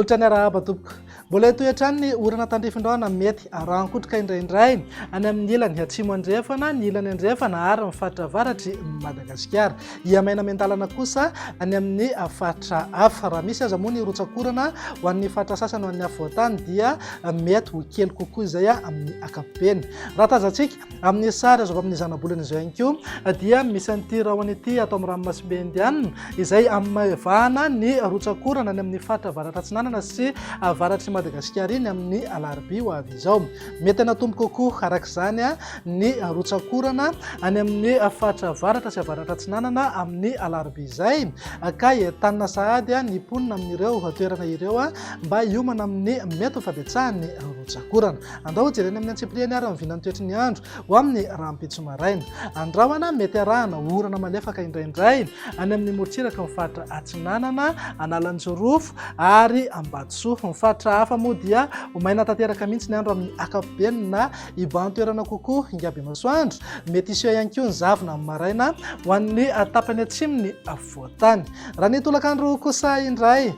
Manolotra ny arahaba tompoko. Mbola hitohy hatrany ny orana tandrifin-drahona mety arahan-kotroka indraindray any amin'ny ilany atsimo andrefana, ny ilany andrefana ary ny faritra avaratr'i Madagasikara. Hihamaina miandalana kosa any amin'ny faritra hafa. Raha misy aza moa ny rotsak'orana ho an'ny faritra sasany ho an'ny afovoan-tany dia mety ho kely kokoa izay amin'ny ankapobeny. Raha tazantsika amin'ny sary azo avy amin'ny zanabolana izao ihany koa dia misy an'ity rahona ity ato amin'ny ranomasimbe Indianina izay amavahana ny rotsak'orana any amin'ny faritra avaratra atsinanana sy avaratr'i Madagasikara iny amin'ny alarobia ho avy izao. Mety hanatombo kokoa araka izany ny rotsak'orana any amin'ny faritra avaratra sy avaratra atsinanana amin'ny alarobia izay ka entanina sahady ny mponina amin'ireo toerana ireo mba hiomana amin'ny mety ho fahabetsahan'ny rotsak'orana. Andao hojerena amin'ny antsipiriany ary ny vinan'ny toetry ny andro ho amin'ny rahampitso maraina. Andrahona mety arahana orana malefaka indraindray any amin'ny morontsiraka ny faritra Atsinanana, Analanjirofo ary Ambatosoa. Ny faritra hafa moa dia ho maina tanteraka mihitsy ny andro amin'ny ankapobeny na hibahan-toerana kokoa Ingabemasoandro. Mety hiseho ihany koa ny zavona amin'ny maraina ho an'ny tapany atsimon'ny afovoan-tany. Raha ny tolakandro kosa indray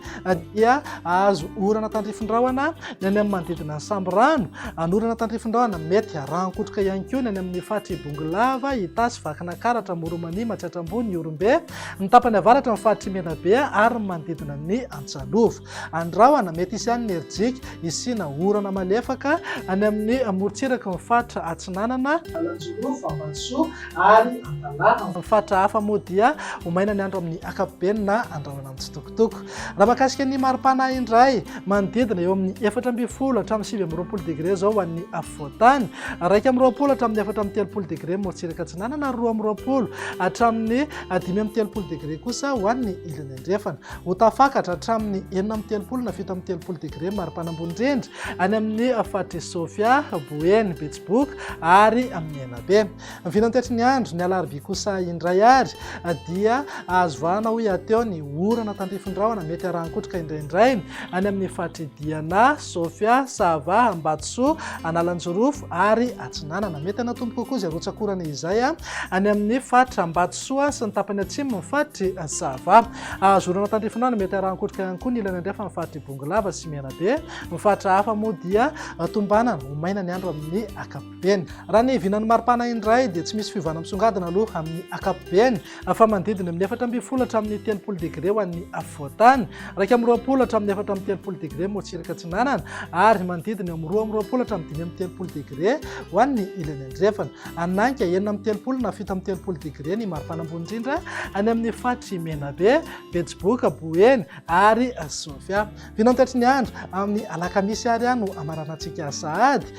dia azo orana tandrifin-drahona ny any amin'ny manodidina ny Sambirano. Anorana tandrifin-drahona mety arahan-kotroka ihany koa ny any amin'ny faritr'i Bongolava, Itasy, Vakinankaratra, Amoronmania, Matsiatra Ambony, Ihorombe, ny tapany avaratra ny faritr'i Menabe ary ny manodidina ny Antsalova. Andrahona, mety hisy ihany ny herijika hisiana orana malefaka any amin'ny morontsiraky ny faritra Atsinanana, Analanjirofo, Ambatosoa ary Antalaha. Ny faritra hafa moa dia ho maina ny andro amin'ny ankapobeny na andrahona mitsitokotoko. Raha mahakasika ny maripana indray, manodidina eo amin'ny 14 hatramin'ny 29 degre izao ho an'ny afovoan-tany, 21 hatramin'ny 34 degre morontsiraka atsinanana ary 22 hatramin'ny 35 degre kosa ho an'ny ilany andrefana. Ho tafakatra hatramin'ny 36 na 37 degre maripana ambony indrindra any amin'ny faritr'i Sofia, Boeny, Betsiboka ary Menabe. Ny vinantetry ny andro, ny alarobia kosa indray ary dia azo vahana hoy aho teo ny orana tandrifin-drahona mety arahan-kotroka indraindray any amin'ny faritr'i Diana, Sofia, Sava, Ambatosoa, Analanjirofo ary Atsinanana. Mety hanatombo kokoa izay rotsak'orana izay any amin'ny faritra Ambatosoa sy ny tapany atsimo ny faritr'i Sava. Azo orana tandrifin-drahona mety arahan-kotroka ihany koa ny ilany andrefan'ny faritr'i Bongolava sy Menabe. Ny faritra hafa moa dia tombanana ho maina ny andro amin'ny ankapobeny. Beny. Raha ny vinan'ny maripana indray dia tsy misy fiovana misongadina aloha amin'ny ankapobeny fa manodidina amin'ny 14 hatramin'ny 30 degre ho an'ny afovoan-tany, 21 hatramin'ny 34 degre morontsiraka atsinanana ary manodidina eo amin'ny 22 hatramin'ny 35 degre ho an'ny ilany andrefana. Hanainga 36 na 37 degre ny maripana ambony indrindra any amin'ny faritr'i Menabe, Betsiboka, Boeny ary Sofia. Vinantatry ny andro, amin'ny alakamisy ary no hamaranantsika sahady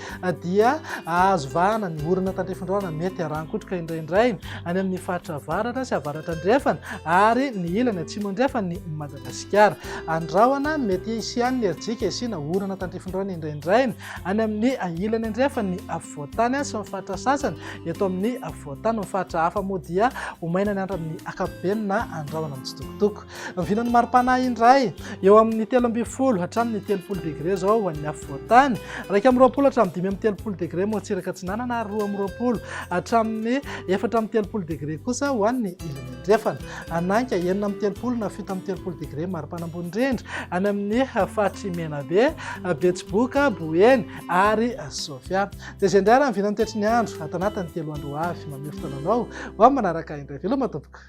dia ahazo vahana ny orana tandrifin-drahona mety arahan-kotroka indraindray any amin'ny faritra avaratra sy avaratra andrefana ary ny ilany atsimo andrefan'i Madagasikara. Andrahona mety hisy ihany ny herijika hisiana orana tandrifin-drahona indraindray any amin'ny ilany andrefan'ny afovoan-tany sy ny faritra sasany eto amin'ny afovoan-tany. Ny faritra hafa moa dia ho maina ny andro amin'ny ankapobeny na andrahona mitsitokotoko. Ny vinan'ny maripana indray, eo amin'ny 13 hatramin'ny 30 degre izao ho an'ny afovoan-tany, 21 hatramin'ny 35 degre morontsiraka atsinanana ary 22 hatramin'ny 34 degre kosa ho an'ny ilany andrefana. Hanainga 36 na 37 degre maripana ambony indrindra any amin'ny faritr'i Menabe, Betsiboka, Boeny ary Sofia. Dia izay indray ary ny vinan'ny toetry ny andro ato anatin'ny telo andro ho avy. Mamehy fotoana anao ho amin'ny manaraka indray. Veloma tompoko.